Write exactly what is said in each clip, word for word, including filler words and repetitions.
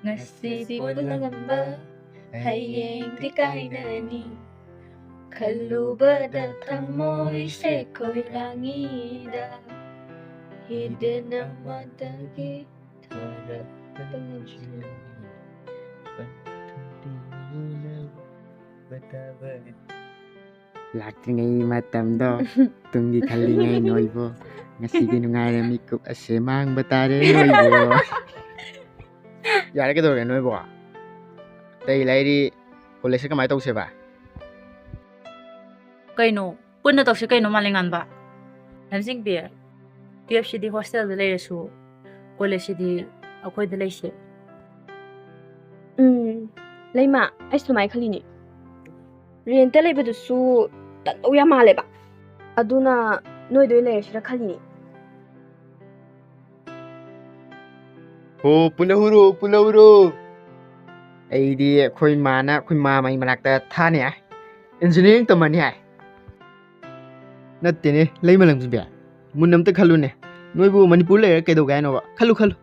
ꯉꯁꯤꯗꯤ ꯄꯨꯜꯂꯝꯕ, ꯍꯌꯦꯡꯗꯤ ꯀꯥꯏꯅꯅꯤ꯫ ꯈꯜꯂꯨꯕꯗ ꯊꯃꯣꯏꯁꯦ ꯈꯣꯏꯔꯥꯡꯉꯤꯗ꯫ ꯍꯤꯗꯦꯟ ꯑꯃꯗꯒꯤ ꯊꯥꯔꯛꯄ ꯅꯨꯡꯁꯤꯠꯅ ꯄꯟꯊꯨꯡꯗꯤ ꯎꯅꯕ ꯇꯥꯕꯅꯤ꯫ ꯂꯥꯛꯇ꯭ꯔꯤꯉꯩ ꯃꯇꯝꯗꯣ, ꯇꯨꯡꯒꯤ ꯈꯜꯂꯤꯉꯩ ꯅꯣꯏꯕꯨ, ꯉꯁꯤꯒꯤ ꯅꯨꯡꯉꯥꯏꯔ ꯃꯤꯀꯨꯞ ꯑꯁꯦ ꯃꯥꯡꯕ ꯇꯥꯔꯦ ꯅꯣꯏꯕꯨ꯫ ꯌꯥꯔꯦ, ꯀꯩꯗꯧꯔꯒꯦ ꯅꯣꯏꯕꯣ? ꯑꯇꯩ ꯂꯩꯔꯤ, ꯀꯣꯂꯦꯖꯁꯦ ꯀꯃꯥꯏꯅ ꯇꯧꯁꯦꯕ? ꯀꯩꯅꯣ, ꯄꯨꯟꯅ ꯇꯧꯁꯤ ꯀꯩꯅꯣ, ꯃꯥꯂꯦꯝꯉꯥꯟꯕ꯫ ꯂꯝꯖꯤꯡꯕꯤ, ꯇꯨꯌꯦꯜꯐꯁꯤꯗꯤ ꯍꯣꯁꯇꯦꯜꯗ ꯂꯩꯔꯁꯨ, ꯀꯣꯂꯦꯖꯁꯤꯗꯤ ꯑꯩꯈꯣꯏꯗ ꯂꯩꯁꯦ꯫ ꯎꯝ, ꯂꯩꯃ, ꯑꯩꯁꯨ ꯑꯗꯨꯃꯥꯏꯅ ꯈꯜꯂꯤꯅꯦ꯫ ꯔꯦꯟꯇ ꯂꯩꯕꯗꯨꯁꯨ ꯇꯟꯗꯧ ꯌꯥꯝ ꯃꯥꯜꯂꯦꯕ꯫ ꯑꯗꯨꯅ ꯅꯣꯏꯗ ꯑꯣꯏꯅ ꯂꯩꯔꯁꯤꯔ ꯈꯜꯂꯤꯅꯦ꯫ ꯍꯣ, ꯄꯨꯜꯂꯧꯔꯣ, ꯄꯨꯜꯂꯧꯔꯣ꯫ ꯑꯩꯗꯤ ꯑꯩꯈꯣꯏ ꯃꯥꯅ ꯑꯩꯈꯣꯏ ꯃꯥꯃꯩ ꯃꯅꯥꯛꯇ ꯊꯥꯅꯤ ꯍꯥꯏ꯫ ꯏꯟꯖꯤꯅꯤꯌꯥꯔꯤꯡ ꯇꯝꯃꯅꯤ ꯍꯥꯏ꯫ ꯅꯠꯇꯦꯅꯦ, ꯂꯩꯃ ꯂꯝꯖꯤꯡꯕꯤ꯫ ꯃꯨꯟꯅ ꯑꯝꯇ ꯈꯜꯂꯨꯅꯦ꯫ ꯅꯣꯏꯕꯨ ꯃꯅꯤꯄꯨꯔ ꯂꯩꯔꯒ ꯀꯩꯗꯧꯒꯦ ꯍꯥꯏꯅꯣꯕ? ꯈꯜꯂꯨ, ꯈꯜꯂꯨ꯫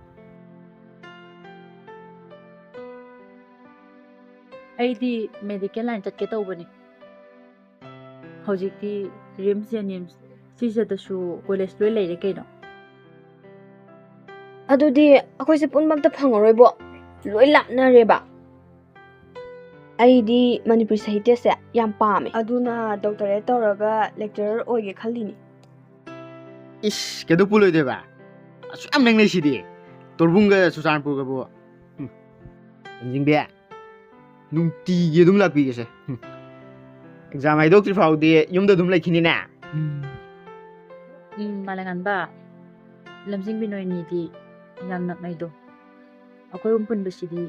ꯑꯩꯗꯤ ꯃꯦꯗꯤꯀꯦꯜ ꯂꯥꯏꯟ ꯆꯠꯀꯦ ꯇꯧꯕꯅꯤ꯫ ꯍꯧꯖꯤꯛꯇꯤ ꯔꯤꯝꯁ, ꯖꯦꯅꯤꯝꯁ, ꯁꯤꯁꯤꯗꯁꯨ ꯀꯣꯂꯦꯖ ꯂꯣꯏ ꯂꯩꯔꯦ ꯀꯩꯅꯣ꯫ ꯑꯗꯨꯗꯤ ꯑꯩꯈꯣꯏꯁꯦ ꯄꯨꯟꯕ ꯑꯝꯇ ꯐꯪꯉꯔꯣꯏꯕꯣ, ꯂꯣꯏ ꯂꯥꯞꯅꯔꯦꯕ꯫ ꯑꯩꯗꯤ ꯃꯅꯤꯄꯨꯔꯤ ꯁꯥꯍꯤꯇ꯭ꯌꯁꯦ ꯌꯥꯝ ꯄꯥꯝꯃꯦ, ꯑꯗꯨꯅ ꯗꯣꯛꯇꯔꯦꯠ ꯇꯧꯔꯒ ꯂꯦꯛꯆꯔꯔ ꯑꯣꯏꯒꯦ ꯈꯜꯂꯤꯅꯤ꯫ ꯏꯁ, ꯀꯩꯗꯧ ꯄꯨꯜꯂꯣꯏꯗꯣꯏꯕ? ꯑꯁꯨꯛ ꯌꯥꯝ ꯅꯛꯅꯩꯁꯤꯗꯤ, ꯇꯣꯔꯕꯨꯡꯒ ꯆꯨꯔꯆꯥꯟꯄꯨꯔꯒꯕꯨ꯫ ꯍꯨꯝ꯫ ꯂꯝꯖꯤꯡꯕꯤ, ꯅꯨꯡꯇꯤꯒꯤ ꯑꯗꯨꯝ ꯂꯥꯛꯄꯤꯒꯦꯁꯦ꯫ ꯍꯨꯝ꯫ ꯑꯦꯛꯖꯥꯝ ꯍꯥꯏꯗꯣꯛꯇ꯭ꯔꯤ ꯐꯥꯎꯗꯤ ꯌꯨꯝꯗ ꯑꯗꯨꯝ ꯂꯩꯈꯤꯅꯤꯅꯦ꯫ ꯎꯝ, ꯃꯥꯂꯦꯝꯉꯥꯟꯕ, ꯂꯝꯖꯤꯡꯕꯤ ꯅꯣꯏꯅꯤꯗꯤ ꯌꯥꯝ ꯅꯛꯅꯩꯗꯣ꯫ ꯑꯩꯈꯣꯏ ꯑꯍꯨꯝ ꯄꯨꯟꯕꯁꯤꯗꯤ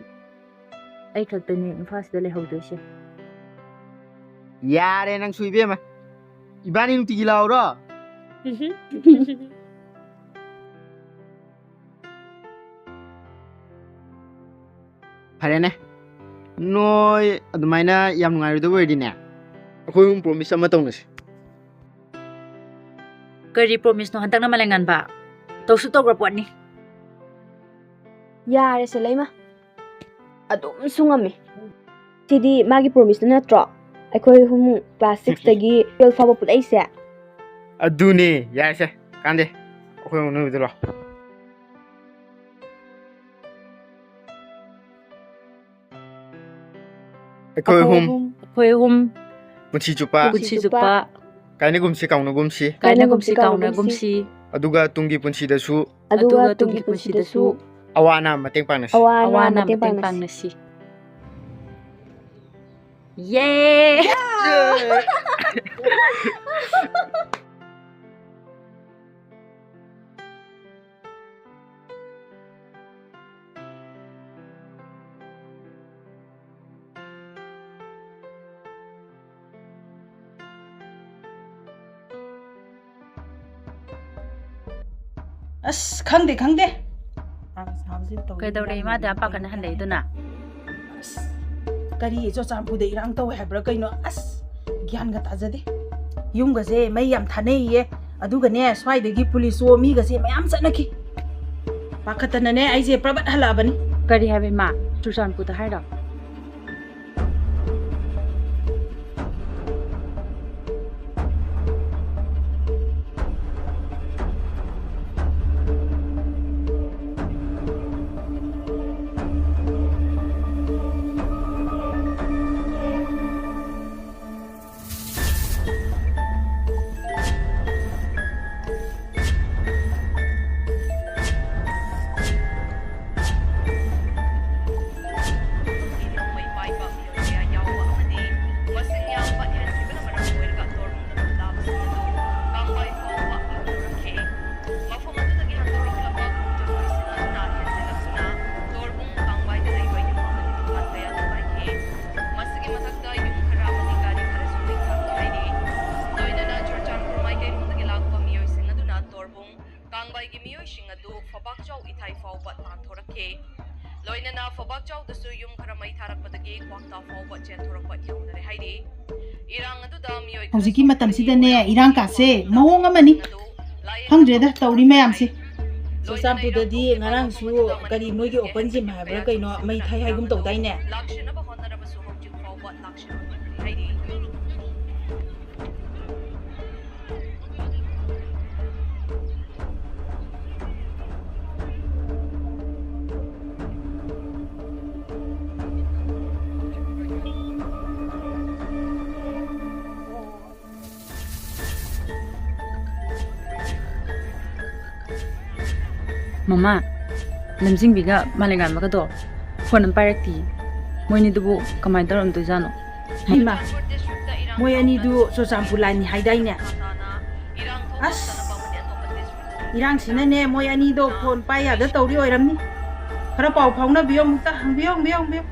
ꯑꯩ ꯈꯛꯇꯅꯤ ꯏꯝꯐꯥꯜꯁꯤꯗ ꯂꯩꯍꯧꯗꯣꯏꯁꯦ꯫ ꯌꯥꯔꯦ ꯅꯪꯁꯨ ꯏꯕꯦꯝꯃ, ꯏꯕꯥꯅꯤ ꯅꯨꯡꯇꯤꯒꯤ ꯂꯥꯛꯎꯔꯣ? ꯐꯔꯦꯅꯦ, ꯅꯣꯏ ꯑꯗꯨꯃꯥꯏꯅ ꯌꯥꯝ ꯅꯨꯡꯉꯥꯏꯔꯣꯏꯗꯕ ꯑꯣꯏꯔꯗꯤꯅꯦ, ꯑꯩꯈꯣꯏ ꯑꯍꯨꯝ ꯄ꯭ꯔꯣꯃꯤꯁ ꯑꯃ ꯇꯧꯅꯁꯤ꯫ ꯀꯔꯤ ꯄ꯭ꯔꯣꯃꯤꯁꯅꯣ ꯍꯟꯗꯛꯅ, ꯃꯥꯂꯦꯝꯉꯥꯟꯕ? ꯇꯧꯁꯨ ꯇꯧꯈ꯭ꯔ ꯄꯣꯠꯅꯤ꯫ ꯌꯥꯔꯦꯁꯦ ꯂꯩꯃ, ꯑꯗꯨꯝꯁꯨ ꯉꯝꯃꯤ꯫ ꯁꯤꯗꯤ ꯃꯥꯒꯤ ꯄ꯭ꯔꯣꯃꯤꯁꯇꯨ ꯅꯠꯇ꯭ꯔꯣ? ꯑꯩꯈꯣꯏ ꯑꯍꯨꯝ ꯀ꯭ꯂꯥꯁ ꯁꯤꯛꯁꯇꯒꯤ ꯇꯨꯋꯦꯜꯐ ꯐꯥꯎꯕ ꯄꯨꯂꯛꯏꯁꯦ꯫ ꯑꯗꯨꯅꯦ, ꯌꯥꯔꯦꯁꯦ, ꯀꯥꯟꯗꯦ꯫ ꯑꯩꯈꯣꯏ ꯑꯍꯨꯝ ꯅꯣꯏ ꯍꯣꯏꯗ ꯂꯥꯛꯑꯣ꯫ ꯑꯩꯈꯣꯏ ꯑꯍꯨꯝ ꯑꯩꯈꯣꯏ ꯑꯍꯨꯝ ꯄꯨꯟꯁꯤ ꯆꯨꯞꯄ ꯄꯨꯟꯁꯤ ꯆꯨꯞꯄ ꯀꯥꯏꯅꯒꯨꯝꯁꯤ ꯀꯥꯎꯅꯒꯨꯝꯁꯤ꯫ ꯀꯥꯏꯅꯒꯨꯝꯁꯤ ꯀꯥꯎꯅꯒꯨꯝꯁꯤ꯫ ꯑꯗꯨꯒ ꯇꯨꯡꯒꯤ ꯄꯨꯟꯁꯤꯗꯁꯨ ꯑꯗꯨꯒ ꯇꯨꯡꯒꯤ ꯄꯨꯟꯁꯤꯗꯁꯨ ꯑꯋꯥ ꯑꯅꯥ ꯃꯇꯦꯡ ꯄꯥꯡꯅꯁꯤ꯫ ꯑꯋꯥ ꯑꯅꯥ ꯃꯇꯦꯡ ꯄꯥꯡꯅꯁꯤ꯫ ꯌꯦ! ꯑꯁ, ꯈꯪꯗꯦ, ꯈꯪꯗꯦ꯫ ꯀꯩꯗꯧꯔꯦ ꯏꯃꯥꯗ ꯄꯥꯈꯠꯅ ꯍꯜꯂꯛꯏꯗꯨꯅ? ꯑꯁ, ꯀꯔꯤ ꯆꯨꯔꯆꯥꯟꯄꯨꯔꯗ ꯏꯔꯥꯡ ꯇꯧꯋꯦ ꯍꯥꯏꯕ꯭ꯔꯥ ꯀꯩꯅꯣ? ꯑꯁ, ꯒ꯭ꯌꯥꯟꯒ ꯇꯥꯖꯗꯦ꯫ ꯌꯨꯝꯒꯁꯦ ꯃꯩ ꯌꯥꯝ ꯊꯥꯅꯩꯌꯦ꯫ ꯑꯗꯨꯒꯅꯦ, ꯁ꯭ꯋꯥꯏꯗꯒꯤ ꯄꯨꯂꯤꯁꯁꯨ ꯃꯤꯒꯁꯦ ꯃꯌꯥꯝ ꯆꯠꯅꯈꯤ꯫ ꯄꯥꯈꯠꯇꯅꯅꯦ, ꯑꯩꯁꯦ ꯄ꯭ꯔꯕꯠ ꯍꯜꯂꯛꯑꯕꯅꯤ꯫ ꯀꯔꯤ ꯍꯥꯏꯕ ꯏꯃꯥ? ꯆꯨꯔꯆꯥꯟꯄꯨꯔꯗ ꯍꯥꯏꯔꯣ? ꯅꯣꯡꯃꯩ ꯄꯥꯏꯕ ꯃꯤꯑꯣꯏ ꯀꯌꯥ ꯌꯥꯎꯕ ꯑꯃꯗꯤ ꯃꯁꯤꯡ ꯌꯥꯝꯕ ꯍꯦꯟꯈꯤꯕꯅ ꯃꯔꯝ ꯑꯣꯏꯔꯒ ꯇꯣꯔꯕꯨꯡꯗ ꯈꯨꯟꯗꯥꯕꯁꯤꯡ ꯑꯗꯨ ꯀꯥꯡꯕꯥꯏ ꯐꯥꯎꯕ ꯍꯟꯗꯣꯔꯛꯈꯤ꯫ ꯃꯐꯝ ꯑꯗꯨꯗꯒꯤ ꯍꯟꯗꯣꯔꯛꯂꯕ ꯈꯣꯡꯖꯪ ꯃꯩꯁꯤꯅ ꯂꯥꯟ ꯍꯦꯟꯖꯤꯜꯂꯛꯇꯨꯅ ꯇꯣꯔꯕꯨꯡ ꯀꯥꯡꯕꯥꯏꯗ ꯂꯩꯕ ꯌꯨꯝ ꯑꯃꯒꯤ ꯗꯨꯀꯥꯟ ꯀꯌꯥ ꯊꯨꯒꯥꯏꯈꯤ꯫ ꯃꯁꯤꯒꯤ ꯃꯊꯛꯇ ꯌꯨꯝ ꯈꯔ ꯑꯃꯗꯤ ꯒꯥꯔꯤ ꯈꯔꯁꯨ ꯂꯦꯛꯊꯈꯤ ꯍꯥꯏꯔꯤ꯫ ꯂꯣꯏꯅꯅ ꯆꯨꯔꯆꯥꯟꯄꯨꯔ ꯃꯥꯏꯀꯩꯔꯣꯝꯗꯒꯤ ꯂꯥꯛꯄ ꯃꯤꯑꯣꯏꯁꯤꯡ ꯑꯗꯨꯅ ꯇꯣꯔꯕꯨꯡ ꯀꯥꯡꯕꯥꯏꯒꯤ ꯃꯤꯑꯣꯏꯁꯤꯡ ꯑꯗꯨ ꯐꯣꯕꯥꯛꯆꯥꯎ ꯏꯊꯥꯏ ꯐꯥꯎꯕ ꯇꯥꯟꯊꯣꯔꯛꯈꯤ꯫ ꯂꯣꯏꯅꯅ ꯐꯣꯕꯥꯛꯆꯥꯎꯗꯁꯨ ꯌꯨꯝ ꯈꯔ ꯃꯩ ꯊꯥꯔꯛꯄꯗꯒꯤ ꯀ꯭ꯋꯥꯛꯇꯥ ꯐꯥꯎꯕ ꯆꯦꯟꯊꯣꯔꯛꯄ ꯌꯥꯎꯅꯔꯦ ꯍꯥꯏꯔꯤ꯫ ꯏꯔꯥꯡ ꯑꯗꯨꯗ ꯃꯤꯑꯣꯏ ꯍꯧꯖꯤꯛꯀꯤ ꯈꯔꯁꯨ ꯃꯇꯝꯁꯤꯗꯅꯦ, ꯏꯔꯥꯡ ꯀꯥꯁꯦ ꯃꯑꯣꯡ ꯑꯃꯅꯤ꯫ ꯂꯥꯏꯌꯦꯡ ꯈꯪꯗ꯭ꯔꯦꯗ ꯇꯧꯔꯤ ꯃꯌꯥꯝꯁꯦ꯫ ꯆꯨꯔꯆꯥꯟꯄꯨꯔꯗꯗꯤ ꯉꯔꯥꯡꯁꯨ ꯀꯔꯤ ꯃꯣꯏꯒꯤ open gym ꯍꯥꯏꯕ꯭ꯔꯥ ꯀꯩꯅꯣ ꯃꯩ ꯊꯥꯏ ꯍꯥꯏꯒꯨꯝ ꯇꯧꯗꯥꯏꯅꯦ? ꯃꯃꯥ, ꯂꯝꯖꯤꯡꯕꯤꯒ ꯃꯥꯂꯦꯝꯉꯥꯟꯕꯒꯗꯣ ꯐꯣꯟ ꯑꯃ ꯄꯥꯏꯔꯛꯇꯤꯌꯦ꯫ ꯃꯣꯏꯅꯤꯗꯨꯕꯨ ꯀꯃꯥꯏꯅ ꯇꯧꯔꯝꯗꯣꯏꯖꯥꯠꯅꯣ? ꯍꯩꯃꯥ, ꯃꯣꯏ ꯑꯅꯤꯗꯨ ꯆꯨꯔꯆꯥꯟꯄꯨꯔ ꯂꯥꯏꯟꯅꯤ ꯍꯥꯏꯗꯥꯏꯅꯦ? ꯑꯁ, ꯏꯔꯥꯡꯁꯤꯅꯅꯦ ꯃꯣꯏ ꯑꯅꯤꯗꯣ ꯐꯣꯟ ꯄꯥꯏ ꯌꯥꯗ ꯇꯧꯔꯤ ꯑꯣꯏꯔꯝꯅꯤ꯫ ꯈꯔ ꯄꯥꯎ ꯐꯥꯎꯅꯕꯤꯌꯣ ꯑꯃꯨꯛꯇ, ꯍꯪꯕꯤꯌꯣ, ꯍꯪꯕꯤꯌꯣ, ꯍꯪꯕꯤꯌꯣ꯫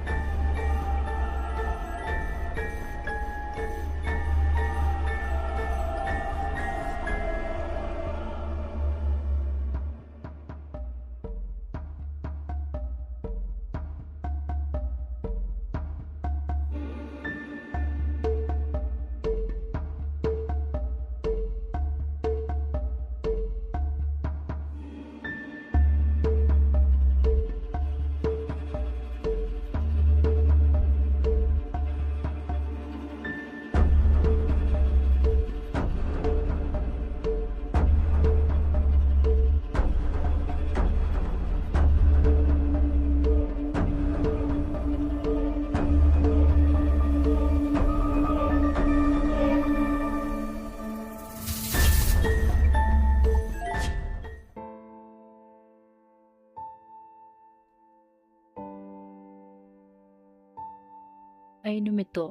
ꯑꯩ ꯅꯨꯃꯤꯠꯇꯣ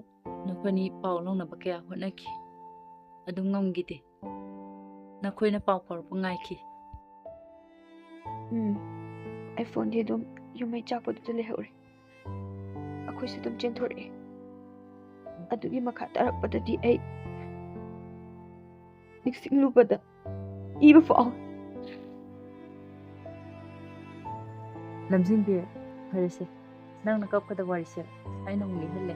ꯅꯈꯣꯏꯅꯤ ꯄꯥꯎ ꯂꯧꯅꯕ ꯀꯌꯥ ꯍꯣꯠꯅꯈꯤ, ꯑꯗꯨꯝ ꯉꯝꯈꯤꯗꯦ꯫ ꯅꯈꯣꯏꯅ ꯄꯥꯎ ꯐꯥꯎꯔꯛꯄ ꯉꯥꯏꯈꯤ꯫ ꯎꯝ, ꯑꯩ ꯐꯣꯟꯗꯤ ꯑꯗꯨꯝ ꯌꯨꯝ ꯃꯩ ꯆꯥꯛꯄꯗꯨꯗ ꯂꯩꯍꯧꯔꯦ꯫ ꯑꯩꯈꯣꯏꯁꯨ ꯑꯗꯨꯝ ꯆꯦꯟꯊꯣꯔꯛꯑꯦ꯫ ꯑꯗꯨꯒꯤ ꯃꯈꯥ ꯇꯥꯔꯛꯄꯗꯗꯤ ꯑꯩ ꯅꯤꯡꯁꯤꯡꯂꯨꯕꯗ ꯏꯕ ꯐꯥꯎ꯫ ꯂꯝꯖꯤꯡꯕꯤ, ꯐꯔꯦꯁꯦ, ꯅꯪꯅ ꯀꯞꯀꯗꯕ ꯋꯥꯔꯤꯁꯦ ꯑꯩꯅ ꯑꯃꯨꯛ ꯂꯤꯍꯜꯂꯦ꯫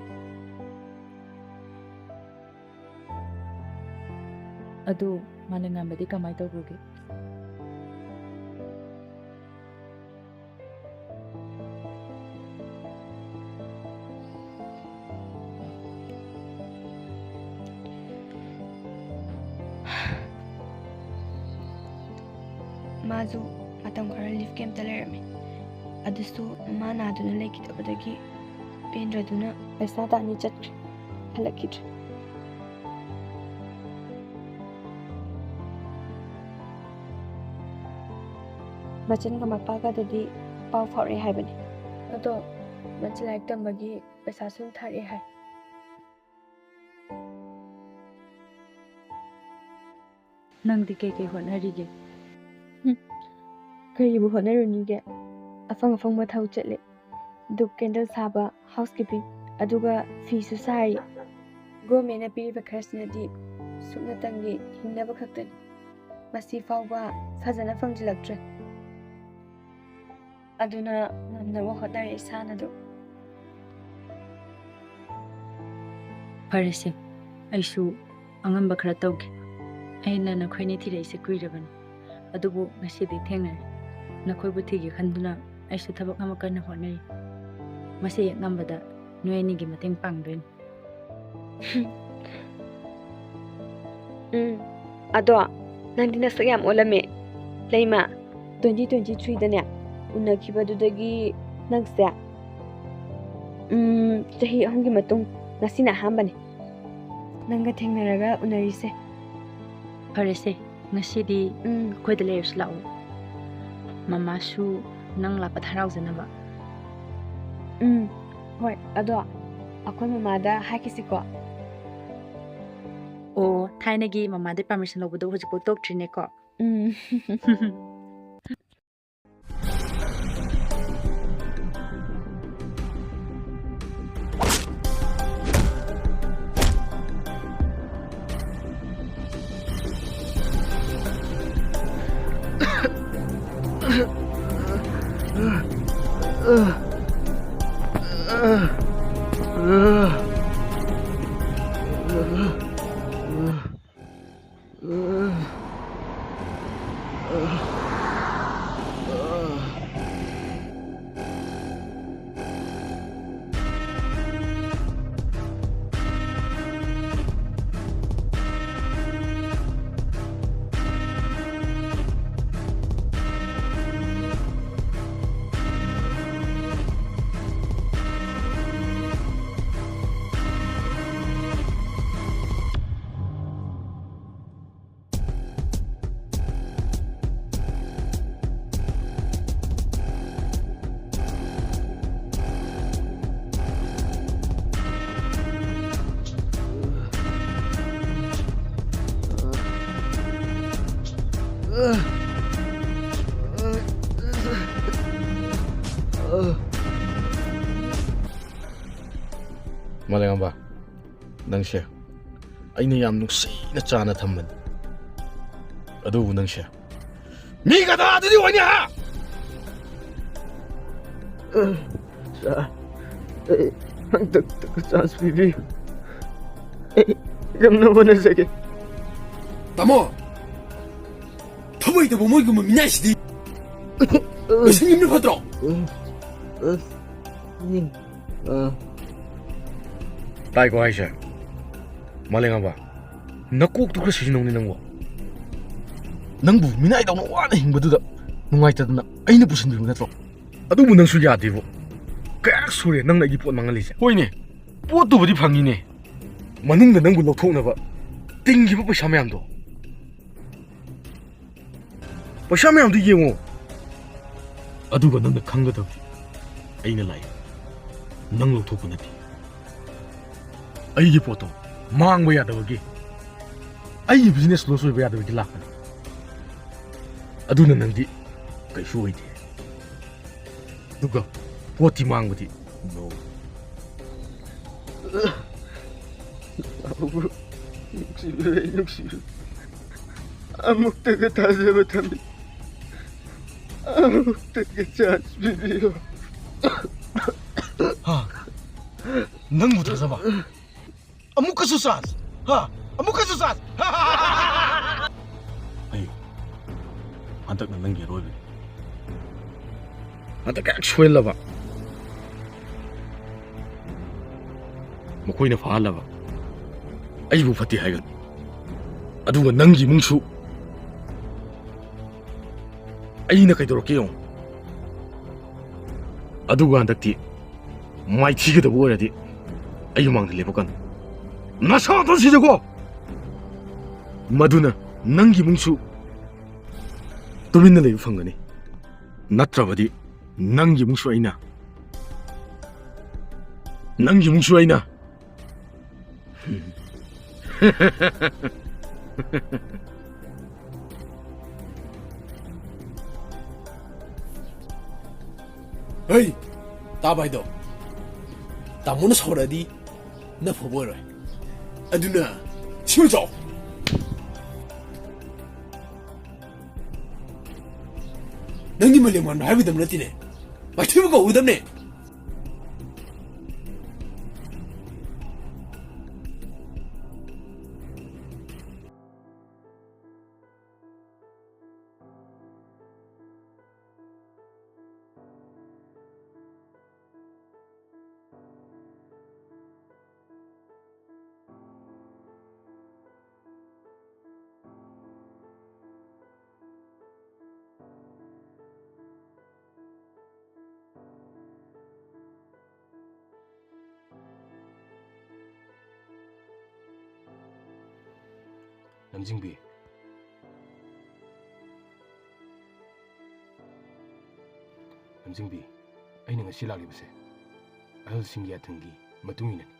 ꯑꯗꯨ ꯃꯥꯂꯦꯝꯉꯥꯟꯕꯗꯤ ꯀꯃꯥꯏ ꯇꯧꯈ꯭ꯔꯒꯦ? ꯃꯥꯁꯨ ꯃꯇꯝ ꯈꯔ ꯂꯤꯐ ꯀꯦꯝꯞꯇ ꯂꯩꯔꯝꯃꯤ꯫ ꯑꯗꯨꯁꯨ ꯃꯃꯥ ꯅꯥꯗꯨꯅ ꯂꯩꯈꯤꯗꯕꯗꯒꯤ ꯄꯦꯟꯗ꯭ꯔꯗꯨꯅ ꯄꯩꯁꯥ ꯇꯥꯟꯅ ꯆꯠꯈ꯭ꯔꯦ, ꯍꯜꯂꯛꯈꯤꯗ꯭ꯔꯦ꯫ ꯃꯆꯟꯒ ꯃꯄꯥꯒꯗꯗꯤ ꯄꯥꯎ ꯐꯥꯎꯔꯛꯑꯦ ꯍꯥꯏꯕꯅꯤ꯫ ꯑꯗꯣ ꯃꯆꯟ ꯂꯥꯏꯔꯤꯛ ꯇꯝꯕꯒꯤ ꯄꯩꯁꯥꯁꯨ ꯊꯥꯔꯛꯑꯦ ꯍꯥꯏ꯫ ꯅꯪꯗꯤ ꯀꯩꯀꯩ ꯍꯣꯠꯅꯔꯤꯒꯦ? ꯍꯨꯝ, ꯀꯔꯤꯕꯨ ꯍꯣꯠꯅꯔꯨꯅꯤꯒꯦ? ꯑꯐꯪ ꯑꯐꯪꯕ ꯊꯕꯛ ꯆꯠꯂꯦ꯫ ꯙꯨꯞ ꯀꯦꯟꯗꯜ ꯁꯥꯕ, ꯍꯥꯎꯁ ꯀꯤꯄꯤꯡ, ꯑꯗꯨꯒ ꯐꯤꯁꯨ ꯁꯥꯔꯤ꯫ ꯒꯣꯔꯃꯦꯟꯅ ꯄꯤꯔꯤꯕ ꯈꯔꯁꯤꯅꯗꯤ ꯁꯨꯞꯅꯇꯪꯒꯤ ꯍꯤꯡꯅꯕ ꯈꯛꯇꯅꯤ꯫ ꯃꯁꯤ ꯐꯥꯎꯕ ꯐꯖꯅ ꯐꯪꯖꯤꯜꯂꯛꯇ꯭ꯔꯦ꯫ ꯑꯗꯨꯅ ꯉꯝꯅꯕ ꯍꯣꯠꯅꯔꯦ ꯏꯁꯥꯅ ꯑꯗꯨꯝ꯫ ꯐꯔꯦꯁꯦ, ꯑꯩꯁꯨ ꯑꯉꯝꯕ ꯈꯔ ꯇꯧꯒꯦ꯫ ꯑꯩꯅ ꯅꯈꯣꯏꯅꯤ ꯊꯤꯔꯛꯏꯁꯦ ꯀꯨꯏꯔꯕꯅꯤ, ꯑꯗꯨꯕꯨ ꯉꯁꯤꯗꯤ ꯊꯦꯡꯅꯔꯦ꯫ ꯅꯈꯣꯏꯕꯨ ꯊꯤꯒꯦ ꯈꯟꯗꯨꯅ ꯑꯩꯁꯨ ꯊꯕꯛ ꯑꯃ ꯀꯟꯅ ꯍꯣꯠꯅꯔꯤ꯫ ꯃꯁꯤ ꯍꯦꯛ ꯉꯝꯕꯗ ꯅꯣꯏ ꯑꯅꯤꯒꯤ ꯃꯇꯦꯡ ꯄꯥꯡꯗꯣꯏꯅꯤ꯫ ꯎꯝ, ꯑꯗꯣ ꯅꯪꯗꯤ ꯅꯁꯛ ꯌꯥꯝ ꯑꯣꯜꯂꯝꯃꯦ, ꯂꯩꯃ꯫ ꯇ꯭ꯋꯦꯟꯇꯤ ꯇ꯭ꯋꯦꯟꯇꯤ ꯊ꯭ꯔꯤꯗꯅꯦ ꯎꯅꯈꯤꯕꯗꯨꯗꯒꯤ ꯅꯪꯁꯦ, ꯎꯝ, ꯆꯍꯤ ꯑꯍꯨꯝꯒꯤ ꯃꯇꯨꯡ ꯉꯁꯤꯅ ꯑꯍꯥꯟꯕꯅꯤ ꯅꯪꯒ ꯊꯦꯡꯅꯔꯒ ꯎꯅꯔꯤꯁꯦ꯫ ꯐꯔꯦꯁꯦ, ꯉꯁꯤꯗꯤ ꯎꯝ꯫ ꯑꯩꯈꯣꯏꯗ ꯂꯩꯔꯁꯨ ꯂꯥꯛꯑꯣ꯫ ꯃꯃꯥꯁꯨ ꯅꯪ ꯂꯥꯛꯄꯗ ꯍꯔꯥꯎꯖꯅꯕ꯫ ꯎꯝ, ꯍꯣꯏ, ꯑꯗꯣ ꯑꯩꯈꯣꯏ ꯃꯃꯥꯗ ꯍꯥꯏꯈꯤꯁꯤꯀꯣ꯫ ꯑꯣ, ꯊꯥꯏꯅꯒꯤ ꯃꯃꯥꯗꯩ ꯄꯥꯔꯃꯤꯁꯟ ꯂꯧꯕꯗꯣ ꯍꯧꯖꯤꯛꯐꯥꯎ ꯇꯣꯛꯇ꯭ꯔꯤꯅꯦꯀꯣ꯫ ꯎꯝ꯫ ꯃꯥꯂꯦꯝꯉꯥꯟꯕ, ꯅꯪꯁꯦ ꯑꯩꯅ ꯌꯥꯝ ꯅꯨꯡꯁꯤꯅ ꯆꯥꯅ ꯊꯝꯕꯅꯤ꯫ ꯑꯗꯨꯕꯨ ꯅꯪꯁꯦ ꯃꯤ ꯒꯙꯥꯗꯨꯗꯤ ꯑꯣꯏꯅꯤ, ꯍꯥ? ꯁꯥꯔ, ꯑꯩ ꯍꯟꯗꯛꯇ ꯆꯥꯟꯁ ꯄꯤꯕꯤꯌꯨ꯫ ꯑꯩ ꯉꯝꯅꯕ ꯍꯣꯠꯅꯖꯒꯦ꯫ ꯇꯥꯃꯣ, ꯊꯃꯣꯏꯗꯕꯨ ꯃꯣꯏꯒꯨꯝꯕ ꯃꯤꯅꯥꯏꯁꯤꯗꯤ ꯂꯣꯏꯁꯤꯟꯈꯤꯕꯅ ꯐꯠꯇ꯭ꯔꯣ? ꯇꯥꯏꯀꯣ ꯍꯥꯏꯁꯦ? ꯃꯥꯂꯦꯝꯉꯥꯟꯕ, ꯅꯀꯣꯛꯇꯨ ꯈꯔ ꯁꯤꯖꯤꯟꯅꯧꯅꯦ ꯅꯪꯕꯨ꯫ ꯅꯪꯕꯨ ꯃꯤꯅꯥꯏꯗꯧꯅ ꯋꯥꯅ ꯍꯤꯡꯕꯗꯨꯗ ꯅꯨꯡꯉꯥꯏꯇꯗꯅ ꯑꯩꯅ ꯄꯨꯁꯤꯟꯕꯤꯕ ꯅꯠꯇ꯭ꯔꯣ? ꯑꯗꯨꯕꯨ ꯅꯪꯁꯨ ꯌꯥꯗꯦꯕꯨ꯫ ꯀꯌꯥꯔꯛ ꯁꯨꯔꯦ ꯅꯪꯅ ꯑꯩꯒꯤ ꯄꯣꯠ ꯃꯥꯡꯍꯜꯂꯤꯁꯦ? ꯍꯣꯏꯅꯦ, ꯄꯣꯠꯇꯨꯕꯨꯗꯤ ꯐꯪꯉꯤꯅꯦ, ꯃꯅꯨꯡꯗ ꯅꯪꯕꯨ ꯂꯧꯊꯣꯛꯅꯕ ꯇꯤꯡꯈꯤꯕ ꯄꯩꯁꯥ ꯃꯌꯥꯝꯗꯣ꯫ ꯄꯩꯁꯥ ꯃꯌꯥꯝꯗꯨ ꯌꯦꯡꯉꯣ꯫ ꯑꯗꯨꯒ ꯅꯪꯅ ꯈꯪꯒꯗꯕꯗꯤ, ꯑꯩꯅ ꯂꯥꯛꯏ ꯅꯪ ꯂꯧꯊꯣꯛꯄ ꯅꯠꯇꯦ꯫ ꯑꯩꯒꯤ ꯄꯣꯠꯇꯣ ꯃꯥꯡꯕ ꯌꯥꯗꯕꯒꯤ, ꯑꯩꯒꯤ ꯕꯤꯖꯤꯅꯦꯁ ꯂꯣꯁ ꯑꯣꯏꯕ ꯌꯥꯗꯕꯒꯤ ꯂꯥꯛꯄꯅꯤ꯫ ꯑꯗꯨꯅ ꯅꯪꯗꯤ ꯀꯩꯁꯨ ꯑꯣꯏꯗꯦ꯫ ꯑꯗꯨꯒ ꯄꯣꯠꯇꯤ ꯃꯥꯡꯕꯗꯤ, no꯫ ꯅꯨꯡꯁꯤꯕꯤꯔꯦ, ꯅꯨꯡꯁꯤꯕꯤꯔꯦ꯫ ꯑꯃꯨꯛꯇꯒ ꯊꯥꯖꯕ ꯊꯝꯕꯤ꯫ ꯑꯃꯨꯛꯇꯒ ꯆꯥꯟꯁ ꯄꯤꯕꯤꯌꯨ꯫ ꯍꯥ? ꯅꯪꯕꯨ ꯊꯥꯖꯕ? ꯑꯃꯨꯛꯀꯁꯨ ꯆꯥꯟꯁ? ꯍꯥ? ꯑꯃꯨꯛꯀꯁꯨ ꯆꯥꯟꯁ? ꯑꯩ ꯍꯟꯗꯛꯅ ꯅꯪꯒꯤ ꯑꯔꯣꯏꯕꯅꯤ꯫ ꯍꯟꯗꯛ ꯍꯦꯛ ꯁꯣꯏꯍꯜꯂꯕ, ꯃꯈꯣꯏꯅ ꯐꯥꯍꯜꯂꯕ, ꯑꯩꯕꯨ ꯐꯠꯇꯦ ꯍꯥꯏꯒꯅꯤ꯫ ꯑꯗꯨꯒ ꯅꯪꯒꯤ ꯏꯃꯨꯡꯁꯨ ꯑꯩꯅ ꯀꯩꯗꯧꯔꯛꯀꯦ ꯌꯦꯡꯉꯨ꯫ ꯑꯗꯨꯒ ꯍꯟꯗꯛꯇꯤ ꯃꯥꯏꯊꯤꯒꯗꯕ ꯑꯣꯏꯔꯗꯤ ꯑꯩꯒꯤ ꯃꯥꯡꯗ ꯂꯦꯞꯄꯛꯀꯅꯨ꯫ ꯅꯁꯥ ꯅꯥꯊꯟ ꯁꯤꯖꯈꯣ꯫ ꯃꯗꯨꯅ ꯅꯪꯒꯤ ꯏꯃꯨꯡꯁꯨ ꯇꯨꯃꯤꯟꯅ ꯂꯩꯕ ꯐꯪꯒꯅꯤ꯫ ꯅꯠꯇ꯭ꯔꯕꯗꯤ ꯅꯪꯒꯤ ꯏꯃꯨꯡꯁꯨ ꯑꯩꯅ, ꯅꯪꯒꯤ ꯏꯃꯨꯡꯁꯨ ꯑꯩꯅ꯫ ꯍꯩ! ꯇꯥꯕ ꯍꯥꯏꯗꯣ꯫ ꯇꯥꯃꯣꯅ ꯁꯥꯎꯔꯛꯑꯗꯤ ꯅꯐꯕ ꯑꯣꯏꯔꯣꯏ꯫ ꯑꯗꯨꯅ ꯁꯤꯃ ꯆꯥꯎ꯫ ꯅꯪꯗꯤ ꯃꯥꯂꯦꯝꯉꯥꯟꯕ ꯍꯥꯏꯒꯗꯕ ꯅꯠꯇꯦꯅꯦ꯫ ꯃꯥꯏꯊꯤꯕ ꯀꯧꯒꯗꯕꯅꯦ꯫ ꯂꯝꯖꯤꯡꯕꯤ꯫ ꯂꯝꯖꯤꯡꯕꯤ, ꯑꯩꯅ ꯉꯁꯤ ꯂꯥꯛꯂꯤꯕꯁꯦ ꯑꯍꯜꯁꯤꯡꯒꯤ ꯌꯥꯊꯪꯒꯤ ꯃꯇꯨꯡ ꯏꯟꯅꯅꯤ꯫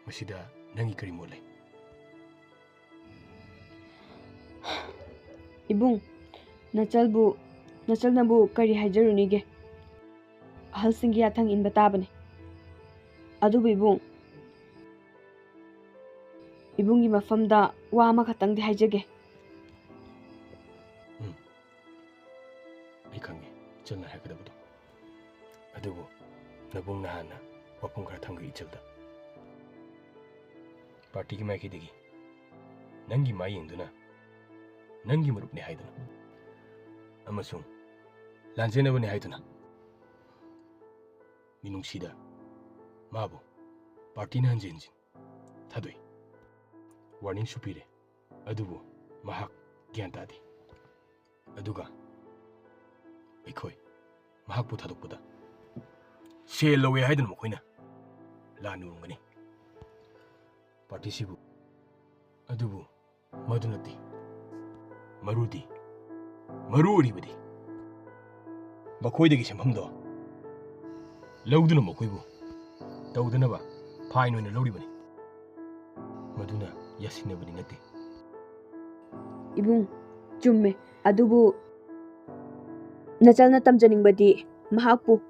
ꯃꯁꯤꯗ ꯅꯪꯒꯤ ꯀꯔꯤ ꯃꯣꯠ ꯂꯩ? ꯏꯕꯨꯡ, ꯅꯆꯜꯕꯨ, ꯅꯆꯜꯅꯕꯨ ꯀꯔꯤ ꯍꯥꯏꯖꯔꯨꯅꯤꯒꯦ? ꯑꯍꯜꯁꯤꯡꯒꯤ ꯌꯥꯊꯪ ꯏꯟꯕ ꯇꯥꯕꯅꯤ꯫ ꯑꯗꯨꯕꯨ ꯏꯕꯨꯡ, ꯏꯕꯨꯡꯒꯤ ꯃꯐꯝꯗ ꯋꯥ ꯑꯃꯈꯛꯇꯪꯗꯤ ꯍꯥꯏꯖꯒꯦ꯫ ꯎꯝ, ꯑꯩ ꯈꯪꯉꯦ ꯏꯆꯜꯅ ꯍꯥꯏꯒꯗꯕꯗꯣ꯫ ꯑꯗꯨꯕꯨ ꯅꯕꯨꯡꯅ ꯍꯥꯟꯅ ꯋꯥꯐꯝ ꯈꯔ ꯊꯝꯒꯦ ꯏꯆꯜꯗ꯫ ꯄꯥꯔꯇꯤꯒꯤ ꯃꯥꯏꯀꯩꯗꯒꯤ ꯅꯪꯒꯤ ꯃꯥꯏ ꯌꯦꯡꯗꯨꯅ ꯅꯪꯒꯤ ꯃꯔꯨꯞꯅꯤ ꯍꯥꯏꯗꯨꯅ ꯑꯃꯁꯨꯡ ꯂꯥꯟꯖꯦꯟꯅꯕꯅꯤ ꯍꯥꯏꯗꯨꯅ ꯃꯤꯅꯨꯡꯁꯤꯗ ꯃꯥꯕꯨ ꯄꯥꯔꯇꯤꯅ ꯍꯟꯖꯤꯟ ꯍꯟꯖꯤꯟ ꯊꯥꯗꯣꯛꯏ꯫ ꯋꯥꯔꯅꯤꯡꯁꯨ ꯄꯤꯔꯦ, ꯑꯗꯨꯕꯨ ꯃꯍꯥꯛ ꯒ꯭ꯌꯥꯟ ꯇꯥꯗꯦ꯫ ꯑꯗꯨꯒ ꯑꯩꯈꯣꯏ ꯃꯍꯥꯛꯄꯨ ꯊꯥꯗꯣꯛꯄꯗ ꯁꯦꯜ ꯂꯧꯋꯦ ꯍꯥꯏꯗꯨꯅ ꯃꯈꯣꯏꯅ ꯂꯥꯟꯅ ꯎꯔꯝꯒꯅꯤ꯫ ꯄꯥꯔꯇꯤꯁꯤꯕꯨ꯫ ꯑꯗꯨꯕꯨ ꯃꯗꯨ ꯅꯠꯇꯦ꯫ ꯃꯔꯨꯗꯤ, ꯃꯔꯨ ꯑꯣꯏꯔꯤꯕꯗꯤ ꯃꯈꯣꯏꯗꯒꯤ ꯁꯦꯟꯐꯝꯗꯣ ꯂꯧꯗꯨꯅ ꯃꯈꯣꯏꯕꯨ ꯇꯧꯗꯅꯕ ꯐꯥꯏꯟ ꯑꯣꯏꯅ ꯂꯧꯔꯤꯕꯅꯤ꯫ ꯃꯗꯨꯅ ꯌꯥꯁꯤꯟꯅꯕꯗꯤ ꯅꯠꯇꯦ꯫ ꯏꯕꯨꯡ, ꯆꯨꯝꯃꯦ꯫ ꯑꯗꯨꯕꯨ ꯅꯆꯜꯅ ꯇꯝꯖꯅꯤꯡꯕꯗꯤ ꯃꯍꯥꯛꯄꯨ,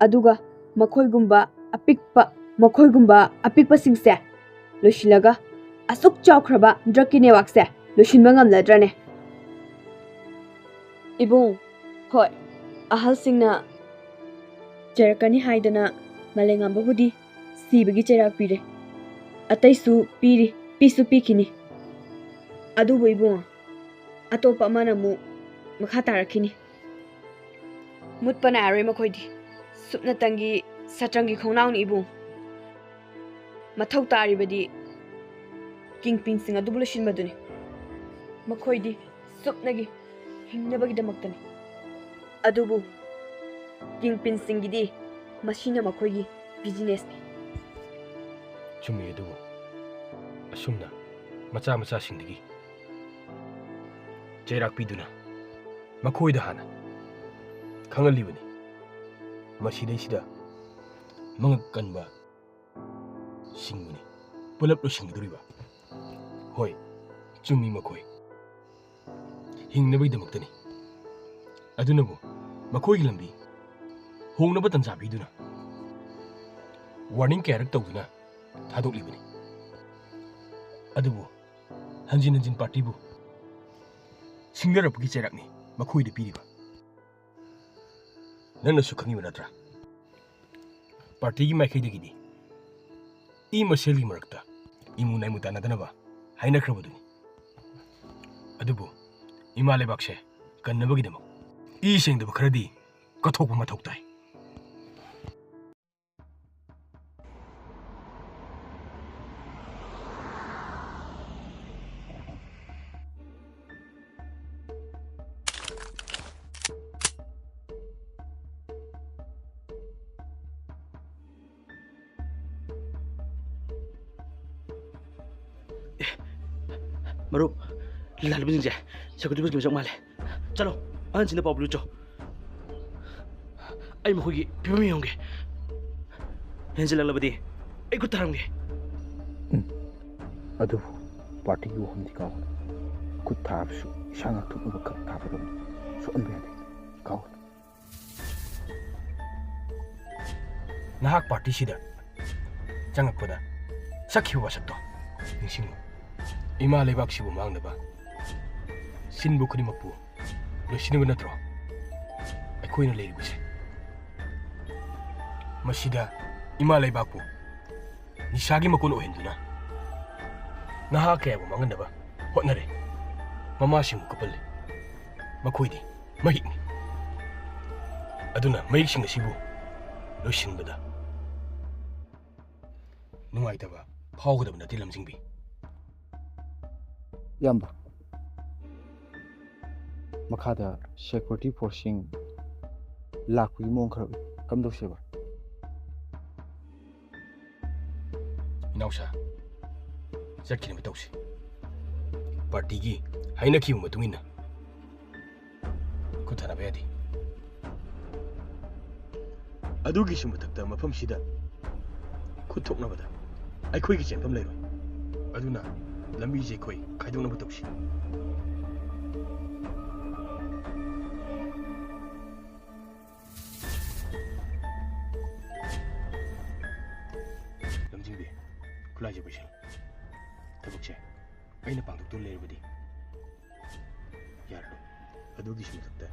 ꯑꯗꯨꯒ ꯃꯈꯣꯏꯒꯨꯝꯕ ꯑꯄꯤꯛꯄ, ꯃꯈꯣꯏꯒꯨꯝꯕ ꯑꯄꯤꯛꯄꯁꯤꯡꯁꯦ ꯂꯣꯏꯁꯤꯜꯂꯒ ꯑꯁꯨꯛ ꯆꯥꯎꯈ꯭ꯔꯕ drugꯀꯤ networkꯁꯦ ꯂꯣꯏꯁꯤꯟꯕ ꯉꯝꯂꯗ꯭ꯔꯅꯦ? ꯏꯕꯨꯡ, ꯍꯣꯏ, ꯑꯍꯜꯁꯤꯡꯅ ꯆꯩꯔꯛꯀꯅꯤ ꯍꯥꯏꯗꯅ ꯃꯥꯂꯦꯝꯉꯥꯟꯕꯕꯨꯗꯤ ꯁꯤꯕꯒꯤ ꯆꯩꯔꯥꯛ ꯄꯤꯔꯦ꯫ ꯑꯇꯩꯁꯨ ꯄꯤꯔꯤ, ꯄꯤꯁꯨ ꯄꯤꯈꯤꯅꯤ꯫ ꯑꯗꯨꯕꯨ ꯏꯕꯨꯡ, ꯑꯇꯣꯞꯄ ꯑꯃꯅ ꯑꯃꯨꯛ ꯃꯈꯥ ꯇꯥꯔꯛꯈꯤꯅꯤ꯫ ꯃꯨꯠꯄ ꯅꯥꯏꯔꯔꯣꯏ ꯃꯈꯣꯏꯗꯤ꯫ ꯁꯨꯞꯅꯇꯪꯒꯤ ꯁꯇ꯭ꯔꯪꯒꯤ ꯈꯣꯡꯅꯥꯎꯅꯤ ꯏꯕꯨꯡ꯫ ꯃꯊꯧ ꯇꯥꯔꯤꯕꯗꯤ kingpinꯁꯤꯡ ꯑꯗꯨꯕꯨ ꯂꯣꯏꯁꯤꯟꯕꯗꯨꯅꯤ꯫ ꯃꯈꯣꯏꯗꯤ ꯁꯨꯞꯅꯒꯤ ꯍꯤꯡꯅꯕꯒꯤꯗꯃꯛꯇꯅꯤ꯫ ꯑꯗꯨꯕꯨ kingpinꯁꯤꯡꯒꯤꯗꯤ ꯃꯁꯤꯅ ꯃꯈꯣꯏꯒꯤ businessꯅꯤ꯫ ꯆꯨꯝꯃꯤ꯫ ꯑꯗꯨꯕꯨ ꯑꯁꯨꯝꯅ ꯃꯆꯥ ꯃꯆꯥꯁꯤꯡꯗꯒꯤ ꯆꯩꯔꯥꯛ ꯄꯤꯗꯨꯅ ꯃꯈꯣꯏꯗ ꯍꯥꯟꯅ ꯈꯪꯍꯜꯂꯤꯕꯅꯤ꯫ ꯃꯁꯤꯗꯩꯁꯤꯗ ꯃꯉꯛ ꯀꯟꯕ ꯁꯤꯡꯕꯅꯤ ꯄꯨꯂꯞ ꯂꯣꯏꯁꯤꯟꯒꯗꯧꯔꯤꯕ꯫ ꯍꯣꯏ, ꯆꯨꯝꯃꯤ, ꯃꯈꯣꯏ ꯍꯤꯡꯅꯕꯒꯤꯗꯃꯛꯇꯅꯤ꯫ ꯑꯗꯨꯅꯕꯨ ꯃꯈꯣꯏꯒꯤ ꯂꯝꯕꯤ ꯍꯣꯡꯅꯕ ꯇꯟꯖꯥ ꯄꯤꯗꯨꯅ warning ꯀꯌꯥꯔꯛ ꯇꯧꯗꯨꯅ ꯊꯥꯗꯣꯛꯂꯤꯕꯅꯤ꯫ ꯑꯗꯨꯕꯨ ꯍꯟꯖꯤꯟ ꯍꯟꯖꯤꯟ partyꯕꯨ ꯁꯤꯡꯅꯔꯛꯄꯒꯤ ꯆꯩꯔꯥꯛꯅꯤ ꯃꯈꯣꯏꯗ ꯄꯤꯔꯤꯕ꯫ ꯅꯪꯅꯁꯨ ꯈꯪꯉꯤꯕ ꯅꯠꯇ꯭ꯔꯥ? Partyꯒꯤ ꯃꯥꯏꯀꯩꯗꯒꯤꯗꯤ ꯏ ꯃꯁꯦꯜꯒꯤ ꯃꯔꯛꯇ ꯏꯃꯨ ꯅꯥꯏꯃꯨ ꯇꯥꯟꯅꯗꯅꯕ ꯍꯥꯏꯅꯈ꯭ꯔꯕꯗꯨꯅꯤ꯫ ꯑꯗꯨꯕꯨ ꯏꯃꯥ ꯂꯩꯕꯥꯛꯁꯦ ꯀꯟꯅꯕꯒꯤꯗꯃꯛ ꯏ ꯁꯦꯡꯗꯕ ꯈꯔꯗꯤ ꯀꯠꯊꯣꯛꯄ ꯃꯊꯧ ꯇꯥꯏ꯫ ꯃꯔꯨꯞ, ꯂꯥꯜꯂꯤꯕꯁꯤꯡꯁꯦ security forceꯀꯤ ꯃꯁꯛ ꯃꯥꯜꯂꯦ꯫ ꯆꯠꯂꯣ, ꯑꯍꯟꯁꯤꯡꯗ ꯄꯥꯎ ꯄꯤꯔꯨꯆꯣ꯫ ꯑꯩ ꯃꯈꯣꯏꯒꯤ ꯐꯤꯕꯝ ꯌꯦꯡꯉꯝꯒꯦ꯫ ꯍꯦꯟꯖꯤꯜꯂꯛꯂꯕꯗꯤ ꯑꯩ ꯈꯨꯠ ꯊꯥꯔꯝꯒꯦ꯫ ꯎꯝ꯫ ꯑꯗꯨꯕꯨ partyꯒꯤ ꯋꯥꯐꯝꯗꯤ ꯀꯥꯎꯒꯅꯨ꯫ ꯈꯨꯠ ꯊꯥꯕꯁꯨ ꯏꯁꯥ ꯉꯥꯛꯊꯣꯛꯅꯕ ꯈꯛ ꯊꯥꯒꯗꯕꯅꯤ꯫ ꯁꯣꯛꯍꯟꯕ ꯌꯥꯗꯦ꯫ ꯑꯧ꯫ ꯅꯍꯥꯛ ꯄꯥꯔꯇꯤꯁꯤꯗ ꯆꯪꯉꯛꯄꯗ ꯁꯛꯈꯤꯕ ꯋꯥꯁꯛꯇꯣ ꯅꯤꯡꯁꯤꯡꯉꯨ꯫ ꯏꯃꯥ ꯂꯩꯕꯥꯛꯁꯤꯕꯨ ꯃꯥꯡꯅꯕ ꯁꯤꯟꯕ ꯈꯨꯗꯤꯡꯃꯛꯄꯨ ꯂꯣꯏꯁꯤꯟꯅꯕ ꯅꯠꯇ꯭ꯔꯣ ꯑꯩꯈꯣꯏꯅ ꯂꯩꯔꯤꯕꯁꯦ? ꯃꯁꯤꯗ ꯏꯃꯥ ꯂꯩꯕꯥꯛꯄꯨ ꯅꯤꯁꯥꯒꯤ ꯃꯀꯣꯟ ꯑꯣꯏꯍꯟꯗꯨꯅ ꯅꯍꯥ ꯀꯌꯥꯕꯨ ꯃꯥꯡꯍꯟꯅꯕ ꯍꯣꯠꯅꯔꯦ꯫ ꯃꯃꯥꯁꯤꯡꯕꯨ ꯀꯞꯍꯜꯂꯦ꯫ ꯃꯈꯣꯏꯗꯤ ꯃꯍꯤꯛꯅꯤ꯫ ꯑꯗꯨꯅ ꯃꯍꯤꯛꯁꯤꯡ ꯑꯁꯤꯕꯨ ꯂꯣꯏꯁꯤꯟꯕꯗ ꯅꯨꯡꯉꯥꯏꯇꯕ ꯐꯥꯎꯒꯗꯕ ꯅꯠꯇꯦ, ꯂꯝꯖꯤꯡꯕꯤ꯫ ꯏꯌꯥꯝꯕ, ꯃꯈꯥꯗ ꯁꯦꯀ꯭ꯌꯨꯔꯤꯇꯤ ꯐꯣꯔꯁꯁꯤꯡ ꯂꯥꯛꯄꯒꯤ ꯃꯑꯣꯡ ꯈꯔ ꯎꯏ꯫ ꯀꯝꯗꯧꯁꯦꯕ? ꯏꯅꯥꯎꯁꯥ, ꯆꯠꯈꯤꯅꯕ ꯇꯧꯁꯤ꯫ ꯄꯥꯔꯇꯤꯒꯤ ꯍꯥꯏꯅꯈꯤꯕ ꯃꯇꯨꯡ ꯏꯟꯅ ꯈꯨꯠ ꯊꯥꯅꯕ ꯌꯥꯗꯦ꯫ ꯑꯗꯨꯒꯤꯁꯨ ꯃꯊꯛꯇ ꯃꯐꯝꯁꯤꯗ ꯈꯨꯠ ꯊꯣꯛꯅꯕꯗ ꯑꯩꯈꯣꯏꯒꯤ ꯆꯦꯟꯐꯝ ꯂꯩꯔꯣꯏ꯫ ꯑꯗꯨꯅ ꯂꯝꯕꯤꯁꯦ ꯑꯩꯈꯣꯏ ꯈꯥꯏꯗꯣꯛꯅꯕ ꯇꯧꯁꯤ꯫ ꯂꯝꯖꯤꯡꯕꯤ, ꯈꯨꯠꯂꯥꯏꯁꯦ ꯄꯩꯁꯜꯂꯨ꯫ ꯊꯕꯛꯁꯦ ꯑꯩꯅ ꯄꯥꯡꯊꯣꯛꯇꯨꯅ ꯂꯩꯔꯕꯗꯤ ꯌꯥꯔꯔꯣꯏ꯫ ꯑꯗꯨꯒꯤꯁꯨ ꯃꯊꯛꯇ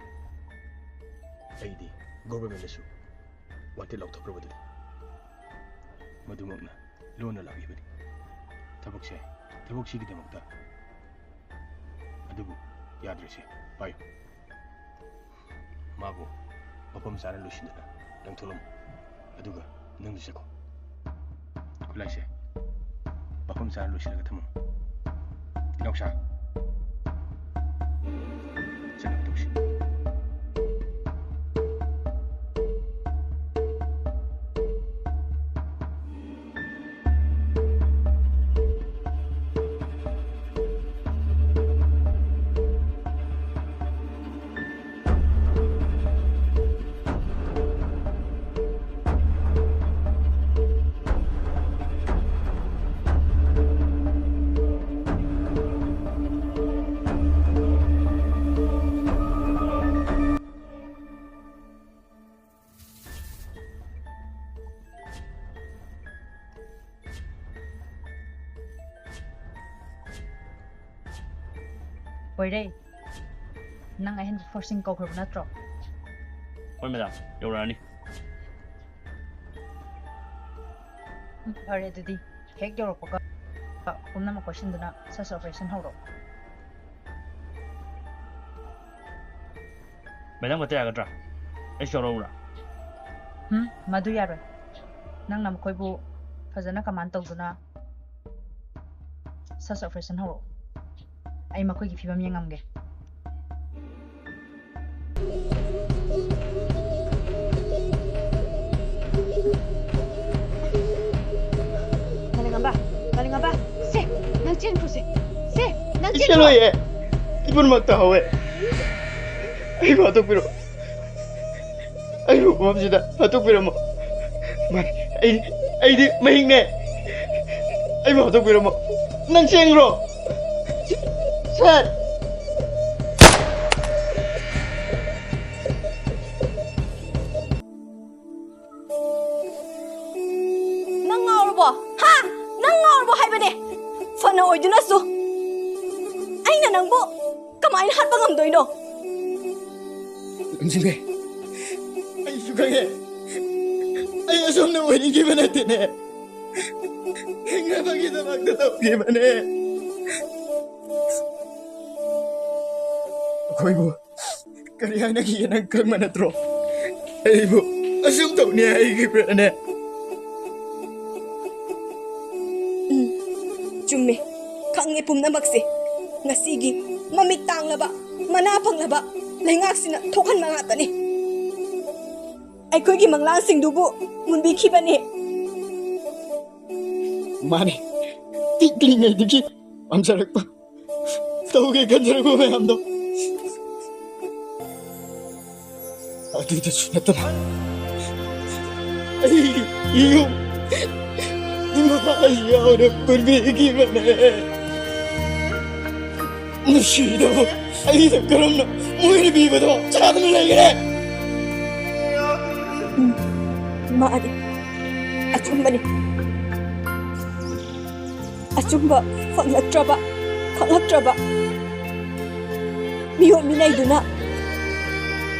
ꯑꯩꯗꯤ ꯒꯣꯚꯔꯟꯃꯦꯟꯗꯁꯨ ꯋꯥꯟꯇꯦꯗ ꯂꯥꯎꯊꯣꯛꯈ꯭ꯔꯕꯗꯨꯅꯤ꯫ ꯃꯗꯨꯃꯛꯅ ꯂꯣꯟꯅ ꯂꯥꯛꯂꯤꯕꯅꯤ꯫ ꯊꯕꯛꯁꯦ, ꯊꯕꯛꯁꯤꯒꯤꯗꯃꯛꯇ꯫ ꯑꯗꯨꯕꯨ ꯌꯥꯗ꯭ꯔꯦꯁꯦ, ꯄꯥꯏꯌꯨ꯫ ꯃꯥꯕꯨ ꯃꯐꯝ ꯆꯥꯅ ꯂꯣꯏꯁꯤꯟꯗꯨꯅ ꯂꯪꯊꯣꯛꯂꯝꯃꯨ꯫ ꯑꯗꯨꯒ ꯅꯪꯁꯨ ꯆꯠꯈꯣ꯫ ꯈꯨꯠꯂꯥꯏꯁꯦ ꯃꯐꯝ ꯆꯥꯅ ꯂꯣꯏꯁꯤꯜꯂꯒ ꯊꯝꯃꯝꯃꯨ꯫ ꯏꯅꯥꯎꯁꯥ, ꯆꯠꯅꯕ ꯇꯧꯁꯤ꯫ ꯀꯣꯏꯔꯦ, ꯅꯪ ꯑꯍꯦꯟꯕ ꯐꯣꯔꯁꯤꯡ ꯀꯧꯈ꯭ꯔꯕ ꯅꯠꯇ꯭ꯔꯣ? ꯍꯣꯏ ꯃꯦꯗꯥꯝ, ꯌꯧꯔꯛꯑꯅꯤ꯫ ꯎꯝ, ꯐꯔꯦ ꯑꯗꯨꯗꯤ, ꯍꯦꯛ ꯌꯧꯔꯛꯄꯒ ꯄꯨꯝꯅꯃꯛ ꯀꯣꯏꯁꯤꯟꯗꯨꯅ ꯁꯔꯆ ꯑꯣꯄꯔꯦꯁꯟ ꯍꯧꯔꯣ꯫ ꯃꯦꯗꯥꯝ ꯈꯛꯇ ꯌꯥꯒꯗ꯭ꯔꯥ? ꯑꯩꯁꯨ ꯌꯥꯎꯔꯛꯎꯔꯥ? ꯎꯝ, ꯃꯗꯨ ꯌꯥꯔꯣꯏ꯫ ꯅꯪꯅ ꯃꯈꯣꯏꯕꯨ ꯐꯖꯅ ꯀꯃꯥꯟ ꯇꯧꯗꯨꯅ ꯁꯔꯆ ꯑꯣꯄꯔꯦꯁꯟ ꯍꯧꯔꯛꯑꯣ꯫ ꯑꯩ ꯃꯈꯣꯏꯒꯤ ꯐꯤꯕꯝ ꯌꯦꯡꯉꯝꯒꯦ꯫ ꯃꯥꯂꯦꯝꯉꯝꯕ, ꯃꯥꯂꯦꯝꯉꯝꯕ, ꯁꯦ, ꯅꯪ ꯆꯦꯟꯈ꯭ꯔꯣꯁꯦ꯫ ꯁꯦ, ꯅꯪ ꯆꯦꯟꯈ꯭ꯔꯣ꯫ ꯆꯦꯜꯂꯣꯏꯌꯦ꯫ ꯏꯄꯨꯅꯃꯛꯇ ꯍꯧꯋꯦ꯫ ꯑꯩꯕꯨ ꯍꯥꯠꯇꯣꯛꯄꯤꯔꯣ꯫ ꯑꯩꯕꯨ ꯃꯐꯝꯁꯤꯗ ꯍꯥꯠꯇꯣꯛꯄꯤꯔꯝꯃꯣ꯫ ꯃꯥꯅꯦ, ꯑꯩ, ꯑꯩꯗꯤ ꯃꯍꯤꯛꯅꯦ꯫ ꯑꯩꯕꯨ ꯍꯥꯠꯇꯣꯛꯄꯤꯔꯝꯃꯣ꯫ ꯅꯪ ꯆꯦꯟꯈ꯭ꯔꯣ꯫ ꯁꯠ꯫ ꯅꯪ ꯉꯥꯎꯔꯕꯣ? ꯍꯥ? ꯅꯪ ꯉꯥꯎꯔꯕꯣ ꯍꯥꯏꯕꯅꯦ? ꯐꯅ ꯑꯣꯏꯗꯨꯅꯁꯨ ꯑꯩꯅ ꯅꯪꯕꯨ ꯀꯃꯥꯏꯅ ꯍꯥꯠꯄ ꯉꯝꯗꯣꯏꯅꯣ? ꯂꯝꯖꯤꯡꯕꯤ, ꯑꯩꯁꯨ ꯈꯪꯉꯦ꯫ ꯑꯩ ꯑꯁꯣꯝꯅ ꯑꯣꯏꯅꯤꯡꯈꯤꯕ ꯅꯠꯇꯦꯅꯦ꯫ ꯍꯤꯡꯅꯕꯒꯤꯗꯃꯛꯇ ꯇꯧꯈꯤꯕꯅꯦ꯫ ꯑꯩꯈꯣꯏꯕꯨ ꯀꯔꯤ ꯍꯥꯏꯅꯈꯤꯒꯦ ꯅꯪ ꯈꯪꯕ ꯅꯠꯇ꯭ꯔꯣ? ꯑꯩꯕꯨ ꯑꯁꯨꯝ ꯇꯧꯅꯤ ꯍꯥꯏꯈꯤꯕ꯭ꯔꯥꯅꯦ? ꯎꯝ, ꯆꯨꯝꯃꯦ꯫ ꯈꯪꯉꯦ ꯄꯨꯝꯅꯃꯛꯁꯦ꯫ ꯉꯁꯤꯒꯤ ꯃꯃꯤꯠ ꯇꯥꯡꯂꯕ, ꯃꯅꯥ ꯐꯪꯂꯕ ꯂꯩꯉꯥꯛꯁꯤꯅ ꯊꯣꯛꯍꯟꯕ ꯉꯥꯛꯇꯅꯤ꯫ ꯑꯩꯈꯣꯏꯒꯤ ꯃꯪꯂꯥꯟꯁꯤꯡꯗꯨꯕꯨ ꯃꯨꯟꯕꯤꯈꯤꯕꯅꯤ꯫ ꯃꯥꯅꯦ, ꯄꯤꯛꯂꯤꯉꯩꯗꯒꯤ ꯄꯥꯝꯖꯔꯛꯄ, ꯇꯧꯒꯦ ꯈꯟꯖꯔꯛꯄ ꯃꯌꯥꯝꯗꯣ ꯑꯗꯨꯗꯁꯨ ꯅꯠꯇꯅ ꯑꯩꯒꯤ ꯌꯨꯝ ꯏꯃꯥ ꯌꯥꯎꯅ ꯄꯨꯟꯕꯤꯈꯤꯕꯅꯦ꯫ ꯅꯨꯡꯁꯤꯗꯕ ꯑꯩꯅ ꯀꯔꯝꯅ ꯃꯣꯏꯅ ꯄꯤꯕꯗꯣ ꯆꯥꯗꯨꯅ ꯂꯩꯒꯦ? ꯃꯥꯅꯤ, ꯑꯆꯨꯝꯕꯅꯤ꯫ ꯑꯆꯨꯝꯕ ꯐꯪꯂꯛꯇ꯭ꯔꯕ, ꯈꯪꯂꯛꯇ꯭ꯔꯕ ꯃꯤꯑꯣꯠ ꯃꯤꯅꯩꯗꯨꯅ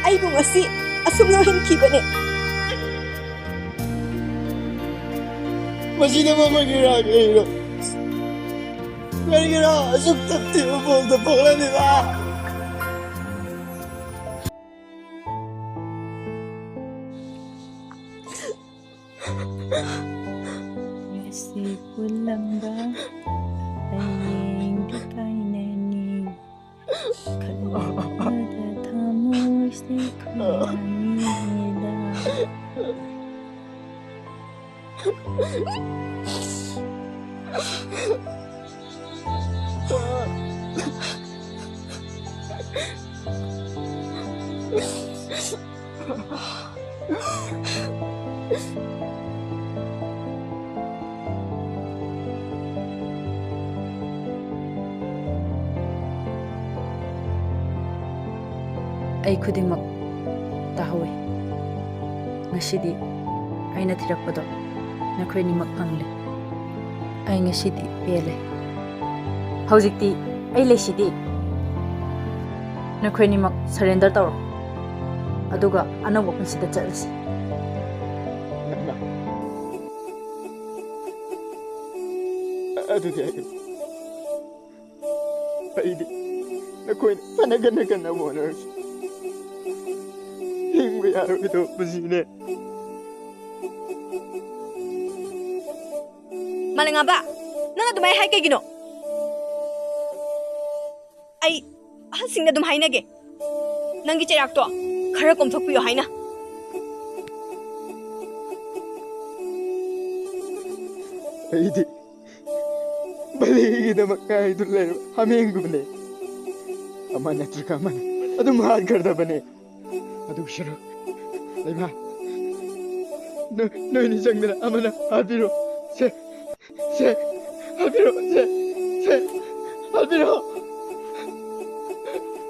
ꯑꯩꯕꯨ ꯉꯁꯤ ꯑꯁꯨꯛ ꯂꯣꯏꯍꯟꯈꯤꯕꯅꯦ꯫ ꯃꯁꯤꯅ ꯃꯃꯜꯒꯤꯔꯥ ꯀꯔꯤꯅꯣ? ꯀꯔꯤꯒꯤꯔꯥ ꯑꯁꯨꯛ ꯇꯝꯊꯤꯕ ꯃꯑꯣꯡꯗ ꯄꯣꯛꯂꯝꯃꯤꯕ? ꯉꯁꯤ ꯄꯨꯜꯂꯝꯕ ꯍꯌꯦꯡꯗꯤ ꯀꯥꯏꯅꯅꯤ꯫ ꯈꯜꯂꯨꯕꯗ ꯊꯃꯣꯏꯁꯦ ꯈꯨꯌꯥꯅꯤꯗ꯫ ꯑꯩ ꯈꯨꯗꯤꯡꯃꯛ ꯇꯥꯍꯧꯏ꯫ ꯉꯁꯤꯗꯤ ꯑꯩꯅ ꯊꯤꯔꯛꯄꯗꯣ ꯅꯈꯣꯏ ꯑꯅꯤꯃꯛ ꯐꯪꯂꯦ꯫ ꯑꯩ ꯉꯁꯤꯗꯤ ꯄꯦꯜꯂꯦ꯫ ꯍꯧꯖꯤꯛꯇꯤ ꯑꯩ ꯂꯩꯁꯤꯗꯤ꯫ ꯅꯈꯣꯏ ꯑꯅꯤꯃꯛ surrender ꯇꯧꯔꯣ, ꯑꯗꯨꯒ ꯑꯅꯧꯕ ꯄꯨꯟꯁꯤꯗ ꯆꯠꯂꯁꯤ꯫ ꯅꯪꯅ? ꯑꯗꯨꯗꯤ ꯑꯩ, ꯑꯩꯗꯤ ꯅꯈꯣꯏꯅ ꯐꯅ ꯀꯟꯅ ꯀꯟꯅ ꯍꯣꯠꯅꯔꯁꯨ ꯍꯤꯡꯕ ꯌꯥꯔꯣꯏꯗꯧꯕ ꯄꯨꯟꯁꯤꯅꯦ꯫ ꯃꯥꯂꯦꯝꯉꯥꯟꯕ, ꯅꯪ ꯑꯗꯨꯃꯥꯏꯅ ꯍꯥꯏ ꯀꯩꯒꯤꯅꯣ? ꯑꯩ ꯑꯍꯜꯁꯤꯡꯗ ꯑꯗꯨꯝ ꯍꯥꯏꯅꯒꯦ, ꯅꯪꯒꯤ ꯆꯩꯔꯥꯛꯇꯣ ꯈꯔ ꯀꯣꯝꯊꯣꯛꯄꯤꯌꯣ ꯍꯥꯏꯅ꯫ ꯑꯩꯗꯤ ꯕꯂꯤꯒꯤꯗꯃꯛ ꯉꯥꯏꯗꯨꯅ ꯂꯩꯔꯕ ꯍꯥꯃꯦꯡꯒꯨꯝꯕꯅꯦ꯫ ꯑꯃ ꯅꯠꯇ꯭ꯔꯒ ꯑꯃꯅ ꯑꯗꯨꯝ ꯍꯥꯠꯈ꯭ꯔꯗꯕꯅꯦ꯫ ꯑꯗꯨ ꯁꯔꯨꯛ, ꯂꯩꯃ, ꯅꯣꯏ, ꯅꯣꯏꯅꯤ ꯆꯪꯗꯅ ꯑꯃꯅ ꯍꯥꯠꯄꯤꯔꯣ꯫ ꯁꯦ, ꯁꯦ, ꯍꯥꯠꯄꯤꯔꯣ, ꯁꯦ, ꯁꯦ, ꯍꯥꯠꯄꯤꯔꯣ꯫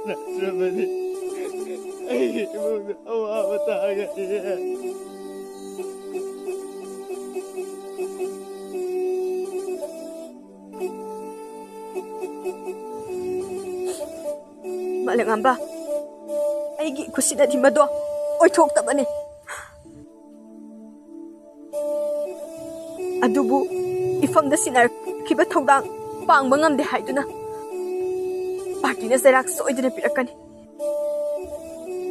ꯅꯠꯇ꯭ꯔꯕꯗꯤ ꯑꯩꯒꯤ ꯏꯃꯨꯡꯗ ꯑꯋꯥꯕ ꯇꯥꯒꯅꯤ꯫ ꯂꯩꯉꯥꯝꯕ, ꯑꯩꯒꯤ ꯈꯨꯠꯁꯤꯅꯗꯤ ꯃꯗꯣ ꯑꯣꯏꯊꯣꯛꯇꯕꯅꯤ꯫ ꯑꯗꯨꯕꯨ ꯏꯐꯝꯗ ꯁꯤꯟꯅꯔꯛꯈꯤꯕ ꯊꯧꯗꯥꯡ ꯄꯥꯡꯕ ꯉꯝꯗꯦ ꯍꯥꯏꯗꯨꯅ ꯄꯥꯔꯇꯤꯅ ꯆꯩꯔꯥꯛ ꯁꯣꯏꯗꯅ ꯄꯤꯔꯛꯀꯅꯤ꯫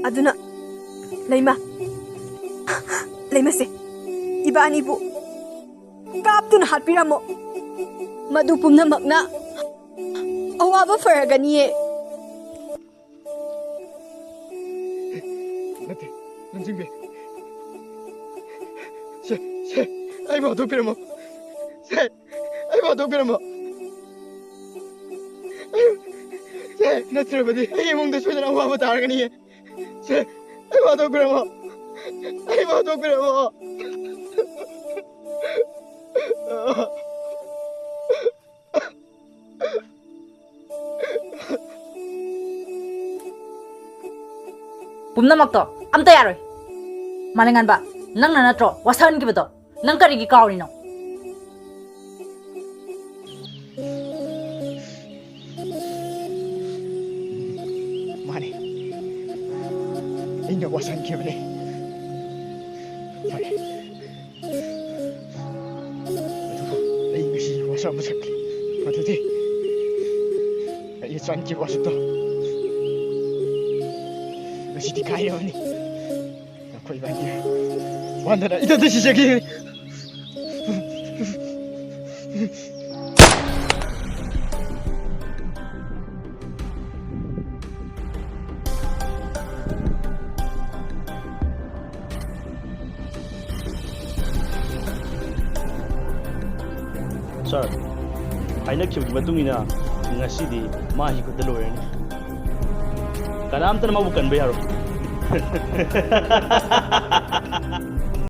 ꯑꯗꯨꯅ ꯂꯩꯃ, ꯂꯩꯃꯁꯦ, ꯏꯕꯥꯅꯤꯕꯨ ꯀꯥꯞꯇꯨꯅ ꯍꯥꯠꯄꯤꯔꯝꯃꯣ꯫ ꯃꯗꯨ ꯄꯨꯝꯅꯃꯛꯅ ꯑꯋꯥꯕ ꯐꯔꯒꯅꯤꯌꯦ꯫ ꯅꯠꯇꯦ, ꯂꯝꯖꯤꯡꯕꯤ꯫ ꯁꯦ, ꯁꯦ, ꯑꯩꯕꯨ ꯍꯥꯠꯇꯣꯛꯄꯤꯔꯝꯃꯣ꯫ ꯁꯦ, ꯑꯩꯕꯨ ꯍꯥꯠꯇꯣꯛꯄꯤꯔꯝꯃꯣ꯫ ꯁꯦ, ꯅꯠꯇ꯭ꯔꯕꯗꯤ ꯑꯩ ꯏꯃꯨꯡꯗ ꯁꯣꯏꯗꯅ ꯑꯋꯥꯕ ꯇꯥꯔꯒꯅꯤꯌꯦ꯫ ꯁꯦ, ꯑꯩꯕꯨ ꯍꯥꯠꯇꯣꯛꯄꯤꯔꯝꯃꯣ꯫ ꯑꯩꯕꯨ ꯍꯥꯠꯇꯣꯛꯄꯤꯔꯝꯃꯣ꯫ ꯄꯨꯝꯅꯃꯛꯇꯣ ꯑꯝꯇ ꯌꯥꯔꯣꯏ꯫ ꯃꯥꯂꯦꯝꯉꯥꯟꯕ, ꯅꯪꯅ ꯅꯠꯇ꯭ꯔꯣ ꯋꯥꯁꯛꯍꯟꯈꯤꯕꯗꯣ? ꯅꯪ ꯀꯔꯤꯒꯤ ꯀꯥꯎꯔꯤꯅꯣ? ꯃꯥꯅꯦ, ꯑꯩꯅ ꯋꯥꯁꯛꯍꯟꯈꯤꯕꯅꯦ꯫ ꯐꯔꯦ꯫ ꯑꯗꯨꯕꯨ ꯑꯩ ꯉꯁꯤ ꯋꯥꯁꯛ ꯑꯃ ꯁꯛꯀꯦ꯫ ꯃꯗꯨꯗꯤ ꯑꯩꯅ ꯆꯥꯟꯈꯤꯕ ꯋꯥꯁꯛꯇꯣ ꯉꯁꯤꯗꯤ ꯀꯥꯏꯔꯕꯅꯤ꯫ ꯅꯈꯣꯏ ꯏꯕꯥꯅꯤ ꯋꯥꯟꯗꯅ ꯏꯊꯟꯇ ꯁꯤꯖꯈꯤ꯫ ꯁꯥꯔ, ꯍꯥꯏꯅꯈꯤꯕꯒꯤ ꯃꯇꯨꯡ ꯏꯟꯅ ꯉꯁꯤꯗꯤ ꯃꯥꯒꯤ ꯈꯨꯠꯇ ꯂꯣꯏꯔꯅꯤ꯫ ꯀꯅꯥꯝꯇꯅ ꯃꯥꯕꯨ ꯀꯟꯕ ꯌꯥꯔꯣꯏ꯫